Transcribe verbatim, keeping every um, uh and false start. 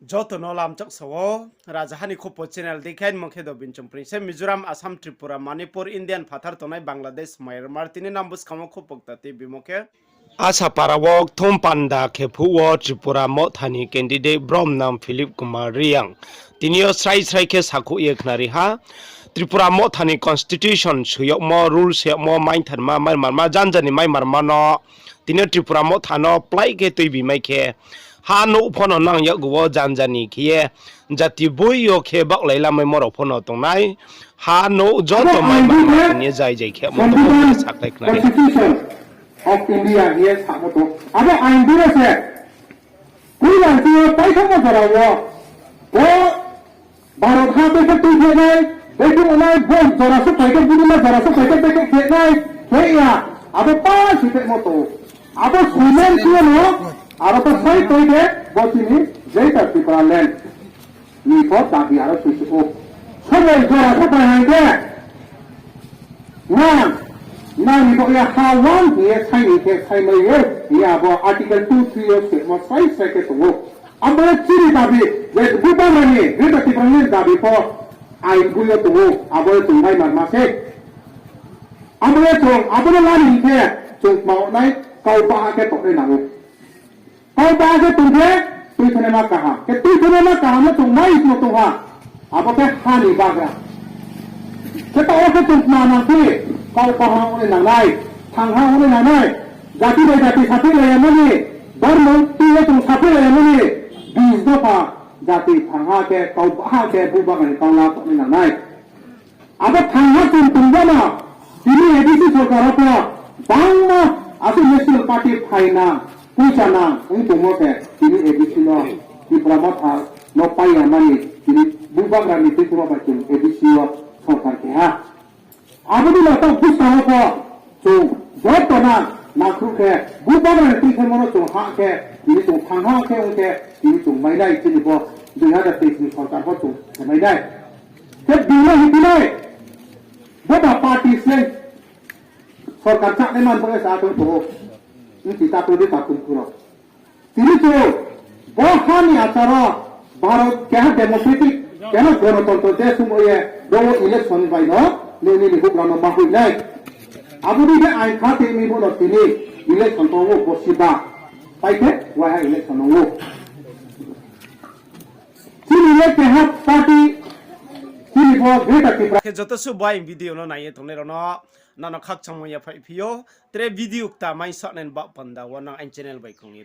Joto no lamchak sa ou, Rajaha ni Khupo channel dei khe, aini mung khe Dobin Chongpring se. Mizoram, Assam, Tripura, Manipur, Indian phathar tongnai Bangladesh, Myanmar, tini nang buskang wo khupo kta tuibimo khe Asapara wo kthum panda khe phuh wo Tripura Motha ni candidate bromnang Philip Kumar Reang tini yo srai srai khe sakhouh ye khnari ha. Tripura Motha ni constitution soi yagmo, rule soi yagmo, maitharma, maimarma, janja ni maimarma no tini yo Tripura Motha no plái khe tuibi mai khe, ha nouh pho no nang yakgu wo janja ni khe ye jati boi yo khe baohlai lamaimo rao pho no tongnai. Ha nouh joto maimarma tini yo jai jai khe mo tongmo pho no sakhlai khnari ha. Constitution of India hing ye samo tong. Abo ain biro se, koilang chini yo paithakma jora wo, bo Bharot ha bekhe tuipheh nai, bekhe onai, bo jora suhphai khe, bini ma jora suhphai khe, bekhe khe nai, khe ya, abo pa siphehmo tong. Abo soiman khe no, aro to sai toi khe, bo chini Greater Tipraland ni pho dabi aro soi se ou. Somoi jora suhphai hai khe, nang, nang ni baoh ye ha wang hing ye sai ni khe sai mai ou, hing ye abo Article two three yo semo sai sai khe tong ou. Abo le chini dabi, je Bubagra ni, Greater Tipraland ni dabi pho ain boi yo tong ou, abo le chung maimarma se. Abo le chung, abo le lani hing khe, chung tma nai, kau baha khe tongnai nang ou. Kau baha khe tong khe, tuithanaima kaham. Khe tuithanaima kaham no chung mai no tong ha. Abo khe ha ni bagra. Khe taoh wo khe chung tma nang phi, kau baha ongnai nangnai, thangha ongnai nangnai, jati bai jati saphailai ya mani, dormo tui ye chung saphailai ya mani, bis dopha jati thangha khe, kau baha khe, Bubagra ni kau la tongnai nangnai. Abo thangha chung tongba no, tini A D C sorkar wo pho, bangma asuh national party phaina, poicha nang ong tongmo khe, tini A D C no, Tipra Motha no pai ya mani, tini Bubagra ni tuithanaima bai chung A D C wo sorkar khe ha. Abo ni no taoh buskang wo pho, chung joto nang nakhruh khe, Bubagra ni tuithanaima no chung ha khe, tini chung thangha khe ong khe, tini chung mai nai chini bo, dui hazar teis ni sorkar pho chung khe mai nai. Khe bini hingphi nai, bo ba party se, sorkar chánai man bo sa tong tong ou. Nchi ta tong di ta tong phu rao. Tini chung, bo ha ni achar wo, Bharot keha democratic, keha gonotontro desh ong ye, ro wo election bai no, nini ni houhgra no ma hoih nai. Abo ni khe ain kha tini bo no tini election tong ou bo siba. Pai khe, waiha election ong ou. Chini le keha party, chini bo Greater Tipra. Khe joto suh bo aini video no nai ye tongnai rao no, nang no khakchangmo yaphaih phi ou, tre video kta mai sahnai ni baoh panda wo nang aini channel bai kong ye